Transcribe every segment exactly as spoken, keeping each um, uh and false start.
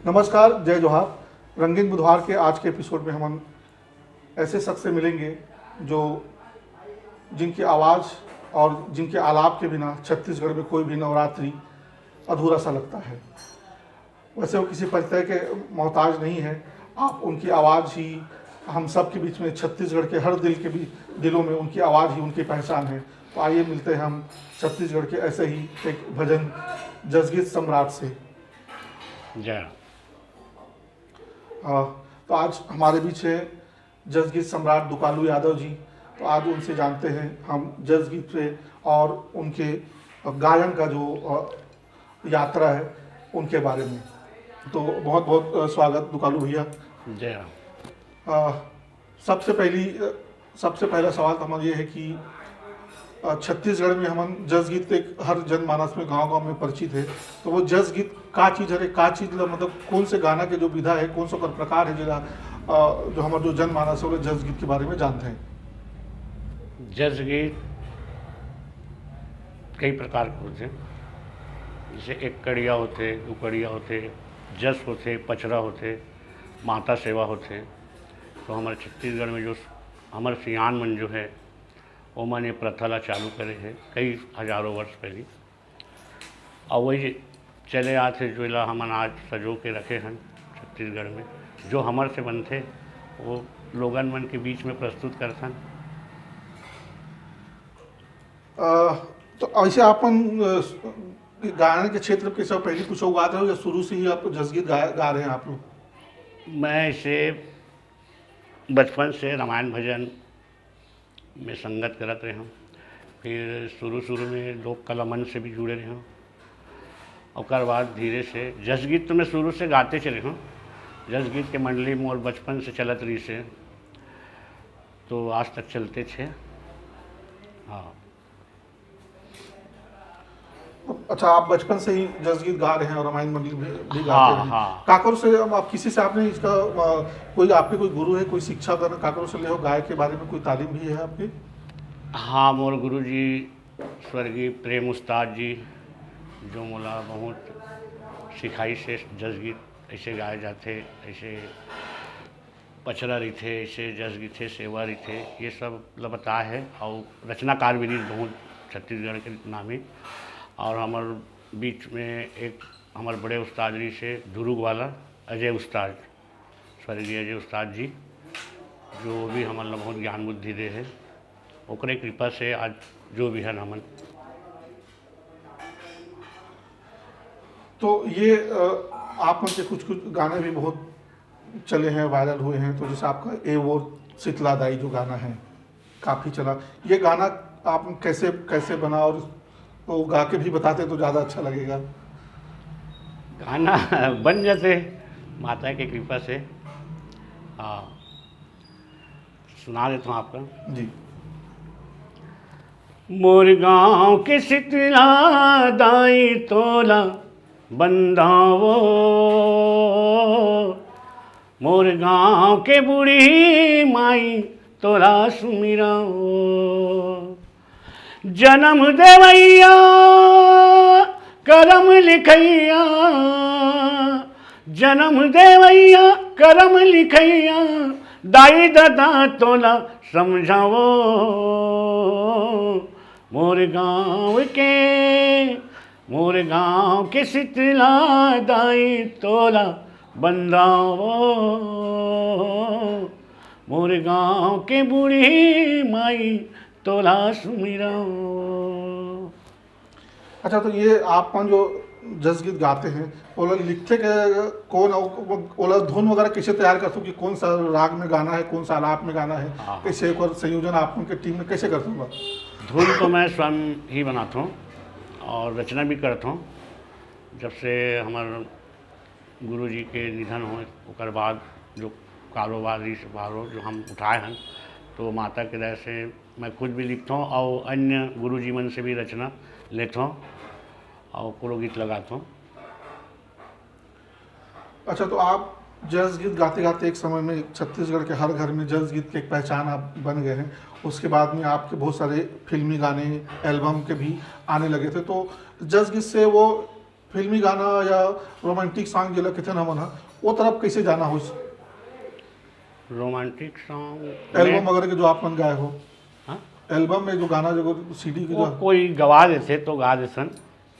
नमस्कार, जय जोहार। रंगीन बुधवार के आज के एपिसोड में हमन ऐसे शख्स से मिलेंगे जो, जिनकी आवाज़ और जिनके आलाप के बिना छत्तीसगढ़ में कोई भी नवरात्रि अधूरा सा लगता है। वैसे वो किसी परिचय के मोहताज नहीं है। आप उनकी आवाज़ ही हम सब के बीच में, छत्तीसगढ़ के हर दिल के भी, दिलों में उनकी आवाज़ ही उनकी पहचान है। तो आइए, मिलते हैं हम छत्तीसगढ़ के ऐसे ही एक भजन जसगीत सम्राट से। जय। अ, तो आज हमारे बीच है जसगीत सम्राट दुकालू यादव जी। तो आज उनसे जानते हैं हम जसगीत पे और उनके गायन का जो, अ, यात्रा है, उनके बारे में। तो बहुत बहुत, अ, स्वागत दुकालू भैया। जय राम। अ, सबसे पहली, अ, सबसे पहला सवाल तो हमारा ये है कि, अ, छत्तीसगढ़ में हमन जसगीत एक हर जनमानस में, गांव-गांव में परिचित है, तो वो जसगीत का चीज हरे, का चीज ला, मतलब कौन से गाना के जो विधा है, कौन से ओकर प्रकार है, जेला, अ, जो हमर जो जनमानस है, वो जसगीत के बारे में जानते हैं? जसगीत कई प्रकार के होथे, जैसे एक कड़िया होथे, दू कड़िया होथे, जस होथे, पचरा होथे, माता सेवा होथे। तो हमर छत्तीसगढ़ में जो हमर सियान मन जो है, ओमन ये प्रथा ला चालू करे हे कई हजारों वर्ष पहली, और वही चले आत हे, जो ला हमन आज सजो के रखे हन छत्तीसगढ़ में। जो हमर से बनथे, वो लोगन मन के बीच में प्रस्तुत करथन। अ, तो ऐसे आपन, अ, गायन के क्षेत्र के सब पहले कुछ गात रहे हो या शुरू से ही आप जसगीत गा, गा रहे हैं आप लोग? मैं इसे बचपन से रामायण भजन में संगत करत रहे हूँ। फिर शुरू शुरू में लोक कला मंच से भी जुड़े रहे हूँ। ओकर बाद धीरे से जसगीत तो मैं शुरू से गाते चले हूँ। जसगीत के मंडली मोर बचपन से चलत रही से, तो आज तक चलते थे। हाँ। अच्छा, आप बचपन से ही जसगीत गा रहे हैं और रामायण मंडली भी, भी गाते हाँ, हैं। हाँ। काकरो से, अब आप किसी से, आपने इसका, अ, कोई आपके कोई गुरु है, कोई शिक्षा अगर काकरो से ले हो, गाय के बारे में कोई तालीम भी है आपकी? हाँ, मोर गुरु जी स्वर्गीय प्रेम उस्ताद जी, जो मोला बहुत सिखाई से जसगीत ऐसे गाए जाते, ऐसे पचरा रहिथे, ऐसे जसगीत हे, सेवा रहिथे, ये सब ल बताए हे। और रचनाकार भी रहिस बहुत छत्तीसगढ़ के नामी। और हमर बीच में एक हमर बड़े उस्ताद रहिस हे दुरुग वाला अजय उस्ताद, स्वर्गीय अजय उस्ताद जी, जो भी हमन ल बहुत ज्ञान बुद्धि दे हे। ओकरे कृपा से आज जो भी हन हमन। तो ये, अ, आप मन के कुछ कुछ गाने भी बहुत चले हैं, वायरल हुए हैं, तो जैसे आपका ए वो शीतला दाई जो गाना है, काफ़ी चला, ये गाना आप कैसे, कैसे बना और वो गा के भी बताते तो ज़्यादा अच्छा लगेगा। गाना बन जाते माता के कृपा से। हाँ, सुना देता हूँ आपका। जी। मोर गांव के शीतला दाई तोला बंदावो, मोर गांव के बूढ़ी माई तोला सुमिरावो। जन्म देवैया, करम लिखैया, जन्म देवैया, करम लिखैया, दाई ददा तोला समझावो। मोर गांव के, मोर गांव के शीतला दाई तोला बंदावो, मोर गांव के बूढ़ी माई तोला सुमिरावो। अच्छा, तो ये आप मन जो जस गीत गाते हैं, ओला लिखते के कौन, ओला धुन वगैरह कैसे तैयार करते हो कि कौन सा राग में गाना है, कौन सा आलाप में गाना है, हाँ। कैसे एक बार संयोजन आप मन के टीम में कैसे करते हो? धुन तो मैं स्वयं ही बनाता हूँ और रचना भी करता हूँ। जब से हमारे गुरु जी के निधन होय, ओकर बाद जो कारोबार, रिस भारो जो हम उठाए हन, तो माता के दया से मैं खुद भी लिखथों और अन्य गुरु जी मन से भी रचना लेथों और ओकरो गीत लगाथों। अच्छा, तो आप जस गीत गाते-गाते एक समय में छत्तीसगढ़ के हर घर में जस गीत के एक पहचान आप बन गए हैं। उसके बाद में आपके बहुत सारे फिल्मी गाने, एल्बम के भी आने लगे थे। तो जस गीत से वो फिल्मी गाना या रोमांटिक सॉन्ग जेला कथन हमन ह, वो तरफ कैसे जाना होइस? रोमांटिक सॉन्ग एल्बम वगैरह के जो आप मन गाए हो, हाँ? एल्बम में जो गाना जो सीडी के वो जो कोई गवा देथे तो गा देथन।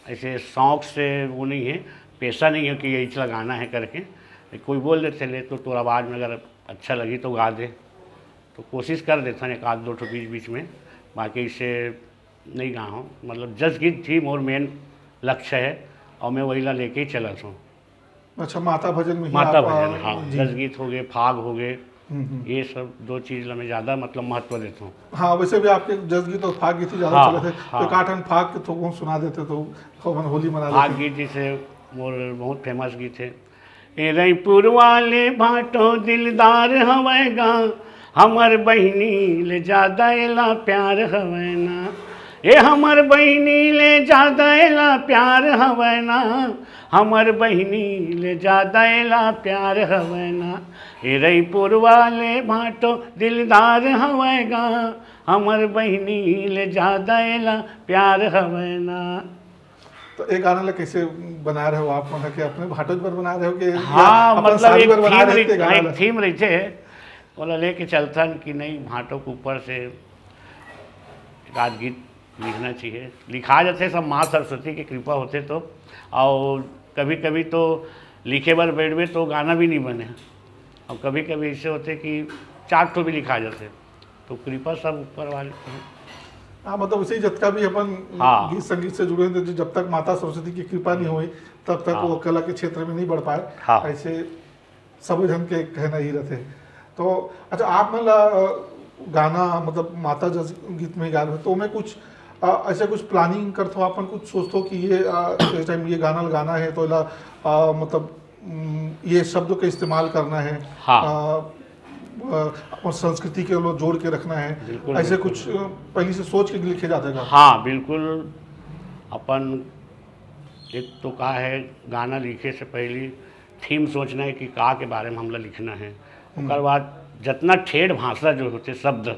ऐसे शौक से वो नहीं है, पेशा नहीं है कि यही चला गाना है करके। कोई बोल देथे, "ले तो तोर आवाज़ में अगर अच्छा लगी तो गा दे।" तो कोशिश कर देथन एक आध दो ठो बीच बीच में, बाकी इसे नहीं गा हूँ। मतलब जस गीत ही मोर मेन लक्ष्य है और मैं वही ला लेके ही चलत हूँ। अच्छा, माता भजन में ही माता आप, भजन, आ, हाँ, जी। जस गीत हो गए, फाग हो गए, हम्म, हम्म। ये सब दो चीज़ ला मैं ज़्यादा मतलब महत्व देता हूँ। हाँ, वैसे भी आपके जस गीत और फाग गीत ही ज्यादा हाँ, चलत है, हाँ। तो एक आठ ठन फाग के थोक सुना देते तो अपन होली मना फाग लेते। गीत जैसे मोर बहुत फेमस गीत है, "ए रईपुर वाले भाटो दिलदार हवय गा, हमर बहिनी ले ज्यादा एला प्यार हवय ना, ए हमर बहिनी ले ज्यादा एला प्यार हवय ना, हमर बहिनी ले ज्यादा एला प्यार हवय ना, ए रईपुर वाले भाटो दिलदार हवय गा, हमर बहिनी ले ज्यादा एला प्यार हवय ना।" तो एक गाना ला कैसे बना रहे हो आप, मतलब कि अपने भाटो बर बना रहे हो कि या हाँ, अपन मतलब शादी एक बर बना थीम रहे हो रही, ते गाना एक ला? थीम रहिथे, ओला लेके चलथन कि नहीं, भाटो के ऊपर से एक आध गीत लिखना चाहिए। लिखा जाथे, सब माँ सरस्वती की कृपा होथे तो। और कभी कभी तो लिखे बर बैठबे तो गाना भी नहीं बने। और कभी कभी ऐसे होथे कि चार ठो भी लिखा जाथे, तो कृपा सब ऊपर वाले की है। हाँ, मतलब वैसे ही जतका भी अपन हाँ। गीत संगीत से जुड़े हैं, तो जब तक माता सरस्वती की कृपा नहीं हुई, तब तक हाँ। वो कला के क्षेत्र में नहीं बढ़ पाए। हाँ। ऐसे सब जन के कहना ही रहते हैं। तो अच्छा, आप मन ला, अ, गाना मतलब माता जस गीत में गा रहे हो, तो मैं कुछ, अ, ऐसे कुछ प्लानिंग करथो, अपन कुछ सोचथो कि ये, अ, इस टाइम ये गाना गाना है तो ला, अ, मतलब, उम, ये शब्द का इस्तेमाल करना है, हाँ। अ, अ, और संस्कृति के लोग जोड़ के रखना है, बिल्कुल, ऐसे बिल्कुल। कुछ, अ, पहले से सोच के लिखे जाते हैं? हाँ, बिल्कुल। अपन एक तो का है, गाना लिखे से पहले थीम सोचना है कि का के बारे में हमला लिखना है। ओकर बाद जितना ठेठ भाषा जो होथे शब्द,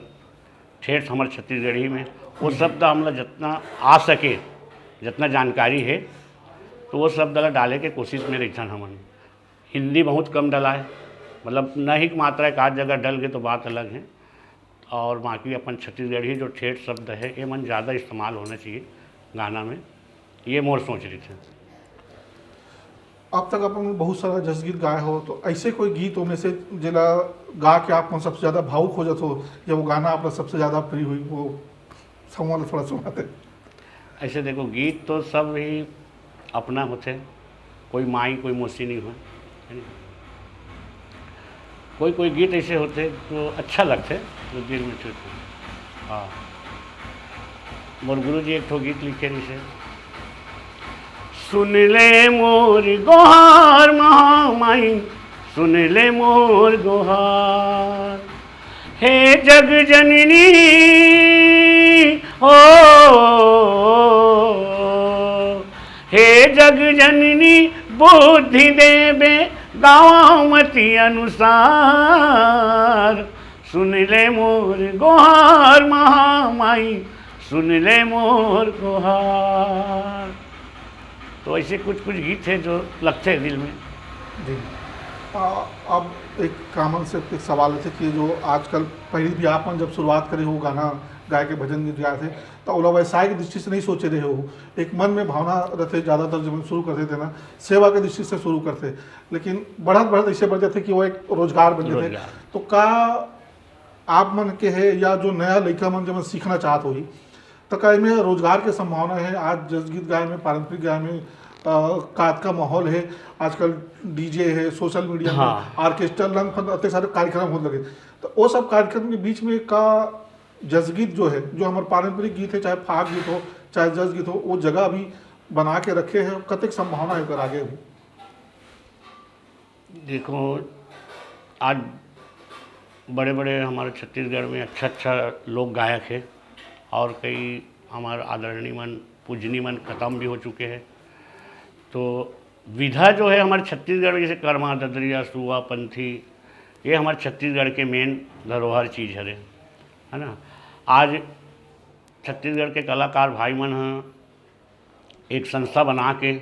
ठेठ हमर छत्तीसगढ़ी में, वो शब्द हमला जितना आ सके, जितना जानकारी है, तो वो शब्द ला डाले के कोशिश में रहिथन हमन। हिंदी बहुत कम डला है, मतलब न ही मात्रा एक आध जगह डल गए तो बात अलग है। और बाकी अपन छत्तीसगढ़ी जो ठेठ शब्द है, ये मन ज़्यादा इस्तेमाल होना चाहिए गाना में, ये मोर सोच रही थी। अब तक अपन बहुत सारा जस गीत गाए हो, तो ऐसे कोई गीत हो में से जेला गा के आप मन सबसे ज्यादा भावुक हो जाते हो, या वो गाना आप सबसे ज्यादा प्रिय हुई, वो समूह थोड़ा सुनाते? ऐसे देखो, गीत तो सब ही अपना होथे, कोई माई कोई मौसी नहीं हो, है नी? कोई कोई गीत ऐसे होथे जो अच्छा लगथे, जो दिल में छूते। हाँ, मोर गुरु जी एक ठो गीत लिखे रहिसे, सुन ले मोर गोहार महामाई, सुन ले मोर गोहार, हे जग जननी, ओ हे जग जननी, बुद्धि देबे गाँव मति अनुसार, सुन ले मोर गोहार महामाई, सुन ले मोर गोहार। तो ऐसे कुछ कुछ गीत है जो लगते हैं दिल में। जी। आ, अब एक कॉमन से एक सवाल है कि जो आजकल, पहले भी आप मन जब शुरुआत करे हो गाना गाए के, भजन गीत गाए थे, तो ओला व्यवसाय की दृष्टि से नहीं सोचे रहे हो, एक मन में भावना रहते, ज्यादातर जब शुरू करते थे ना, सेवा की दृष्टि से शुरू करते, लेकिन बढ़त बढ़त ऐसे बढ़ जाते कि वो एक रोजगार बन जाते। रोजगार। तो का आप मन के है या जो नया लड़का मन जब सीखना चाहत होही, तो का एमे रोजगार के संभावना है? आज जसगीत गाय में, पारंपरिक गाय में, अ, कात का माहौल है, आजकल डीजे है, सोशल मीडिया हाँ। में ऑर्केस्ट्रा, लंग फंग, इतने सारे कार्यक्रम होने लगे, तो वो सब कार्यक्रम के बीच में का जसगीत जो है, जो हमारे पारंपरिक गीत है, चाहे फाग गीत हो, चाहे जसगीत हो, वो जगह अभी बना के रखे हैं, कतेक संभावना है ओकर आगे भी? देखो, आज बड़े बड़े हमारे छत्तीसगढ़ में अच्छा अच्छा लोक गायक है और कई हमारे आदरणीय मन, पूजनीय मन खत्म भी हो चुके हैं। तो विधा जो है हमारे छत्तीसगढ़ में, जैसे कर्मा, ददरिया, सुआ, पंथी, ये हमारे छत्तीसगढ़ के मेन धरोहर चीज हरे, है ना। आज छत्तीसगढ़ के कलाकार भाई मन ह एक संस्था बना के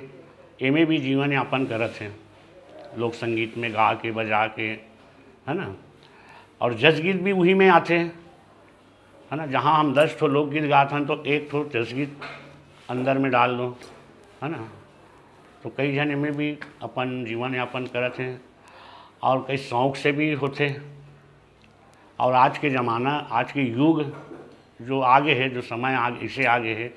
एमे भी जीवन यापन करत हे, लोक संगीत में गा के, बजा के, है ना। और जस गीत भी उही में आथे, है ना। जहाँ हम दस ठो लोकगीत गात हन, तो एक ठो जस गीत अंदर में डाल दो, है ना। तो कई झन एमे भी अपन जीवन यापन करत हे, और कई शौक से भी होथे। और आज के ज़माना, आज के युग जो आगे हे, जो समय आगे, इसे आगे हे,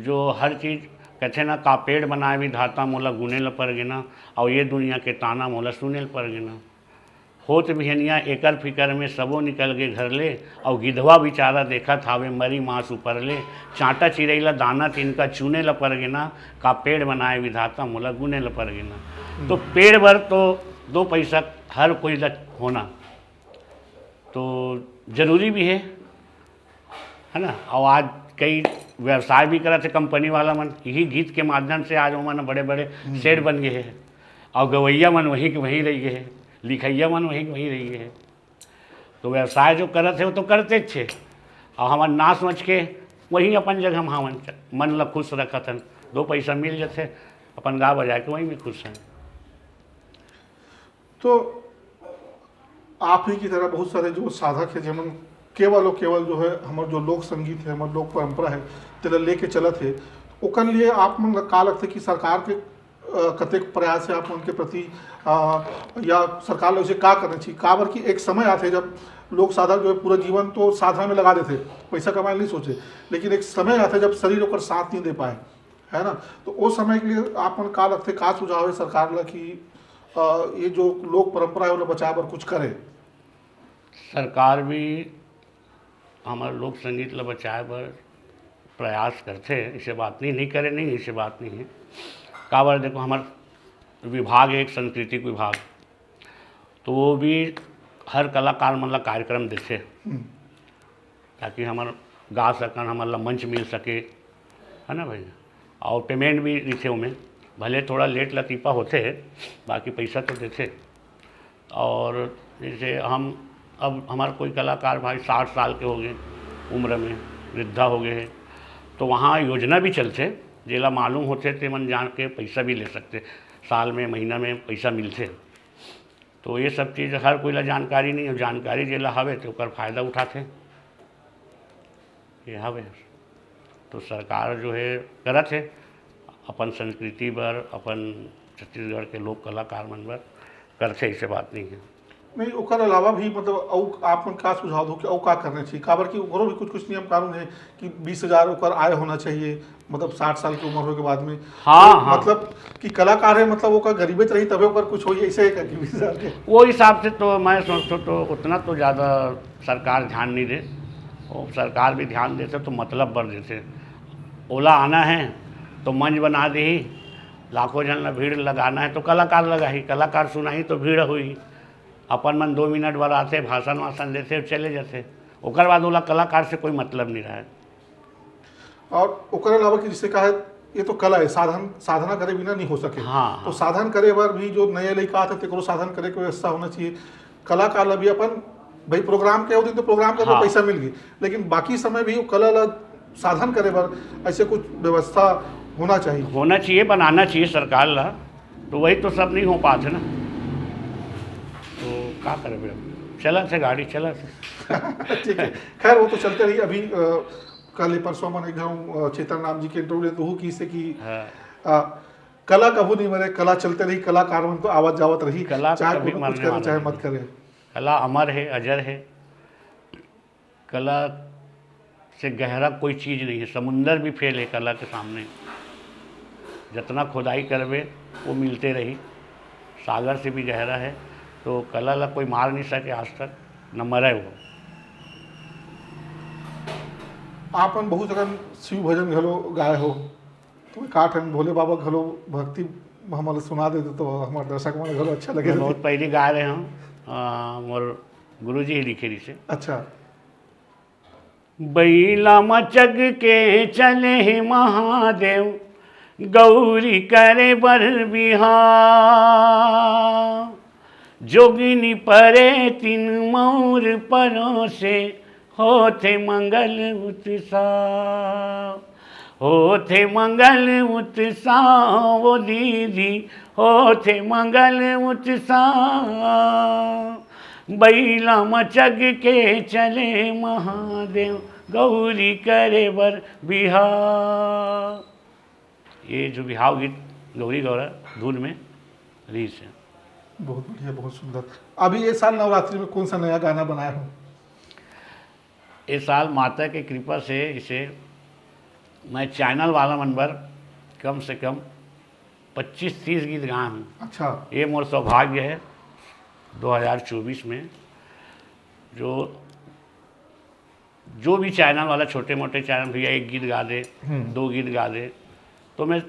जो हर चीज़ कहथे ना, "का पेड़ बनाए विधाता, मोला गुने ल परगे ना, और ये दुनिया के ताना मोला सुने ल परगे ना।" होत बिहनिया एकर फिकर में, सबो निकल गे घर ले, और गिधवा बिचारा देखत हावे मरी मांस ऊपर ले। चांटा चिरई ला दाना तिनका चुने ला परगे ना, का पेड़ बनाए विधाता, मोला गुने ला परगे ना। तो पेड़ बर तो दो पैसा हर कोई ला होना तो जरूरी भी है, है ना। और आज कई व्यवसाय भी करत हे कंपनी वाला मन, यही गीत के माध्यम से आज ओमन बड़े बड़े सेठ बन गए हैं, और गवैया मन वहीं के वहीं रह गए हैं, लिखैया मन वहीं के वहीं रह गए हैं। तो व्यवसाय जो करत हे, वो तो करते छे, और हमर नाच मच के वहीं अपन जगह में हमन च-, मन ला खुश रखत हन, दो पैसा मिल जथे, अपन गा बजा के वहीं में खुश हैं। तो आप ही की तरह बहुत सारे जो साधक है, जेमन केवल और केवल जो है हमर जो लोक संगीत है, हमर लोक परंपरा है, तेला लेके चलत है, ओकर लिए आप मन ला का लगथे कि सरकार के अ, कतेक प्रयास है आप मन के प्रति, अ, या सरकार ला उसे का करना चाहिए? काबर कि एक समय आथे जब लोक साधक जो है पूरा जीवन तो साधना में लगा देथे, पैसा कमाए नहीं सोचे, लेकिन एक समय आथे जब शरीर ओकर साथ नहीं दे पाए, है ना? तो ओ समय के लिए आप मन का लगथे, का सुझाव है सरकार ला कि अ, ये जो लोक परंपरा है ओला बचाए बर कुछ करे? सरकार भी हमर लोक संगीत ला बचाए बर प्रयास करथे, इसे बात नहीं, नहीं करे नहीं, इसे बात नहीं है। काबर देखो, हमर विभाग है एक सांस्कृतिक विभाग, तो वो भी हर कलाकार मन ला कार्यक्रम देथे, ताकि हमर गा सकन, हमन ला मंच मिल सके, है ना भाई। और पेमेंट भी रहिथे ओमे, भले थोड़ा लेट लतीफा होथे, बाकी पैसा तो देथे। और जैसे हम, अब हमार कोई कलाकार भाई साठ साल के हो गए उम्र में, वृद्धा हो गए हैं, तो वहाँ योजना भी चलथे, जेला मालूम होथे ते मन जान के पैसा भी ले सकथे, साल में, महीना में पैसा मिलथे। तो ये सब चीज़ हर कोई ला जानकारी नहीं है, जानकारी जेला हवे तो ओकर फायदा उठाथे। ये हवे। तो सरकार जो है करत है अपन संस्कृति बर, अपन छत्तीसगढ़ के लोक कलाकार मन बर करथे, ऐसे बात नहीं है। नहीं, ओकर अलावा भी मतलब अउ आप मन का सुझाव दो कि अउ का करना चाहिए? काबर कि ओकरो भी कुछ कुछ नियम कानून है कि बीस हजार ओकर आय होना चाहिए, मतलब साठ साल की उम्र होए के बाद में। हाँ, तो हाँ। मतलब कि कलाकार है, मतलब ओकर गरीबे रही तबे ओकर कुछ होई, ऐसे है क्या कि बीस हजार के? वो हिसाब से तो मैं सोचता तो उतना तो ज़्यादा सरकार ध्यान नहीं दे, वो सरकार भी ध्यान देते तो मतलब बर देथे। ओला आना है तो मंच बना देही, लाखों झन ला भीड़ लगाना है तो कलाकार लगाही, कलाकार सुनाही तो भीड़ होही। अपन मन दो मिनट बर आथे, भाषण वाषण देथे और चले जाथे, ओकर बाद ओला कलाकार से कोई मतलब नहीं रहे। और ओकर अलावा कि जैसे कहा है, ये तो कला है, साधन, साधना करे बिना नहीं हो सके। हाँ, हाँ। तो साधन करे बर भी जो नया लइका आथे तेकरो साधन करे के व्यवस्था होना चाहिए। कलाकार ला भी अपन भाई प्रोग्राम के, वो दिन तो प्रोग्राम का हाँ। पैसा मिल गई, लेकिन बाकी समय भी वो कला ला साधन करे बर ऐसे कुछ व्यवस्था होना चाहिए। होना चाहिए, बनाना चाहिए सरकार ला, तो वही तो सब नहीं हो पाते ना, तो का करबे अब? चलत है गाड़ी, चलत है। ठीक है, खैर वो तो चलते रही। अभी अ, कल परसों मन एक घाव, अ, चेतन राम जी के इंटरव्यू लेते हूँ कि इससे कि हाँ। अ, कला कभू नहीं मरे, कला चलते रही, कलाकार मन तो आवत जावत रही, कला चाहे कभी कोनो कुछ मरने करे वाला चाहे नहीं। मत करे। कला अमर है, अजर है। कला से गहरा कोई चीज़ नहीं है, समुंदर भी फेल है कला के सामने। जितना खुदाई करबे वो मिलते रही, सागर से भी गहरा है। तो कला ला कोई मार नहीं सके आज तक, न मरे वो। आप मन बहुत अकन शिव भजन घलो गाए हो, तो एकाठन भोले बाबा घलो भक्ति हमन ला सुना देते तो हमारे दर्शक मन घलो अच्छा लगे। मैं बहुत पहली गाए रहे हूँ, आ, मोर गुरुजी ही लिखे रही से। अच्छा। बैला मचग के चले हे महादेव, गौरी करे बर बिहाव। जोगिनी परे तिन मौर परोसे, होथे मंगल उत्सव। होथे मंगल उत्साह वो दीदी, होथे मंगल उत्साह। बैला म चघ के चले महादेव, गौरी करे बर बिहाव। ये जो बिहाव गीत गौरी गौरा धुन में रिहिस हे। बहुत बढ़िया, बहुत सुंदर। अभी ये साल नवरात्रि में कौन सा नया गाना बनाए हो? ये साल माता के कृपा से इसे मैं चैनल वाला मन बर कम से कम पच्चीस तीस गीत गाए हूँ। अच्छा। ये मोर सौभाग्य है दो हज़ार चौबीस में, जो जो भी चैनल वाला, छोटे मोटे चैनल, भैया एक गीत गा दे, हम्म। दो गीत गा दे, तो मैं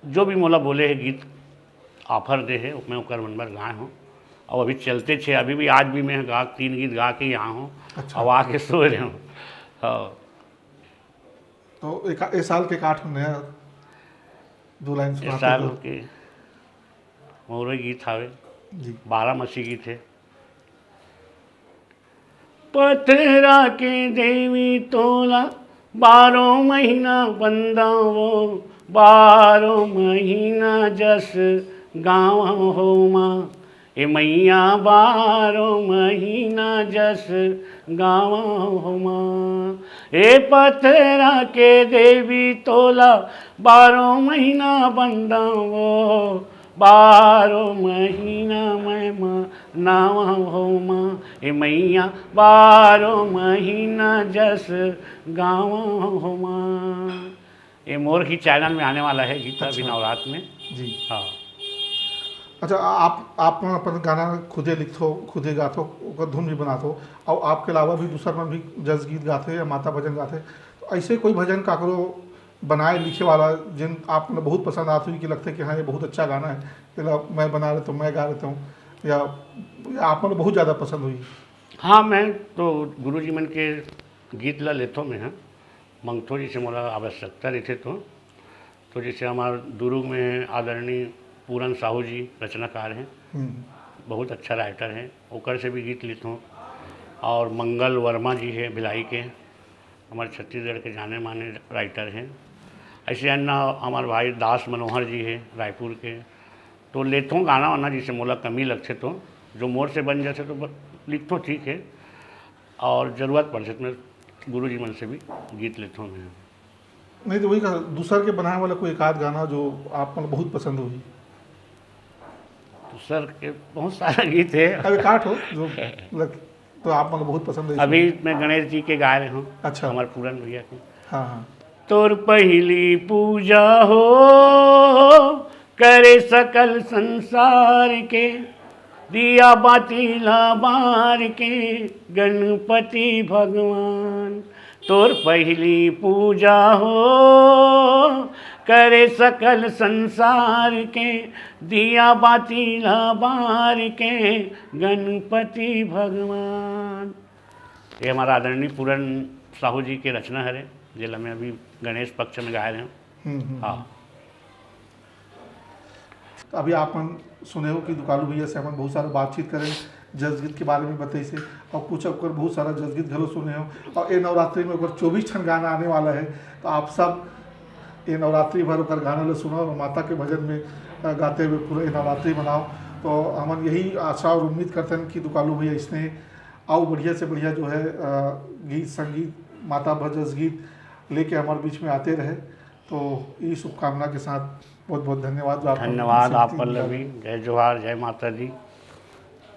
जो भी मोला बोले हे गीत, ऑफर दे हे, मैं ओकर मन बर गाए हूँ। और अभी चलते छे, अभी भी, आज भी मैं गा, तीन गीत गा के यहाँ हूँ। अच्छा। अब आके सो रहे हूँ। हाँ। तो एक, ए साल के काठ में नया दो लाइन इस सुनाते साल तो। के मोरे गीत हावे, जी। बारामासी गीत है। पथरा के देवी तोला, बारो महीना बंदावो, बारो महीना जस गावा हो माँ। ए मैया, बारो महीना जस गावा हो माँ। ए पथरा के देवी तोला, बारो महीना बंदावो, बारो महीना मैं मनावा हो माँ। ए मैया, बारो महीना जस गावा हो माँ। ये मोर ही चैनल में आने वाला है गीत अभी अच्छा। नवरात्र में। जी। हाँ। अच्छा, आप आप मन अपन गाना खुदे लिखथो, खुदे गाथो, ओकर धुन भी बनाथो, और आपके अलावा भी दूसर मन भी जस गीत गाथे या माता भजन गाथे, तो ऐसे कोई भजन काकरो बनाए लिखे वाला जिन आप मन बहुत पसंद आत हुई कि लगथे कि हाँ, ये बहुत अच्छा गाना है, तेला मैं बना लेता हूँ, मैं गा लेता हूँ, या, या आप मन बहुत ज़्यादा पसंद हुई? हाँ, मैं तो गुरु जी मन के गीत ला लेथो मैं, हाँ, मंगथो, जैसे मोला आवश्यकता रहिथे तो। तो जैसे हमार दुरुग में आदरणीय पूरन साहू जी रचनाकार हैं, हम्म। बहुत अच्छा राइटर हैं, ओकर से भी गीत लेथो। और मंगल वर्मा जी है भिलाई के, हमारे छत्तीसगढ़ के जाने माने राइटर हैं। ऐसे अन्ना हमारे भाई दास मनोहर जी है रायपुर के, तो लेथो गाना वाना, जैसे मोला कमी लगथे तो, जो मोर से बन जाथे तो ब-, लिखथो, ठीक है, और जरूरत पड़थे तो मैं गुरु जी मन से भी गीत लेथो मैं। नहीं तो वही कहा, दूसर के बनाए वाला कोई एक आध गाना जो आप मन बहुत पसंद होही। दूसर के बहुत सारा गीत है। अब एक आठ हो जो लग, तो आप मन बहुत पसंद है। अभी मैं गणेश जी के गा रहे हूँ, अच्छा। हमारे पूरन भैया के। हाँ, हाँ। तोर पहली पूजा हो करे सकल संसार के, दिया बाती ला बार के गणपति भगवान। तोर पहली पूजा हो करे सकल संसार के, दिया बाती ला बार के गणपति भगवान। ये हमारा आदरणीय पूरन साहू जी के रचना हरे, जेला मैं अभी गणेश पक्ष में गाए रहे हूँ। हम्म, हम्म, हाँ। हम्म। तो अभी आप मन सुने हो कि दुकालू भैया से हमन बहुत सारा बातचीत करें, जस गीत के बारे में बताइसे, और कुछ ओकर बहुत सारा जस गीत घलो सुने हो, और ये नवरात्रि में ओकर चौबीस ठन गाना आने वाला है, तो आप सब ये नवरात्रि भर ओकर गाना ला सुनो और माता के भजन में, अ, गाते हुए पूरा ये नवरात्रि मनाओ। तो हमन यही आशा और उम्मीद करते हैं कि दुकालू भैया इसने आओ बढ़िया से बढ़िया जो है, अ, गीत संगीत, माता भजस गीत लेके हमारे बीच में आते रहे। तो ये शुभकामना के साथ बहुत बहुत धन्यवाद जो आप धन्यवाद आप इतनी पल्लवी, जय जोहार, जय माता दी।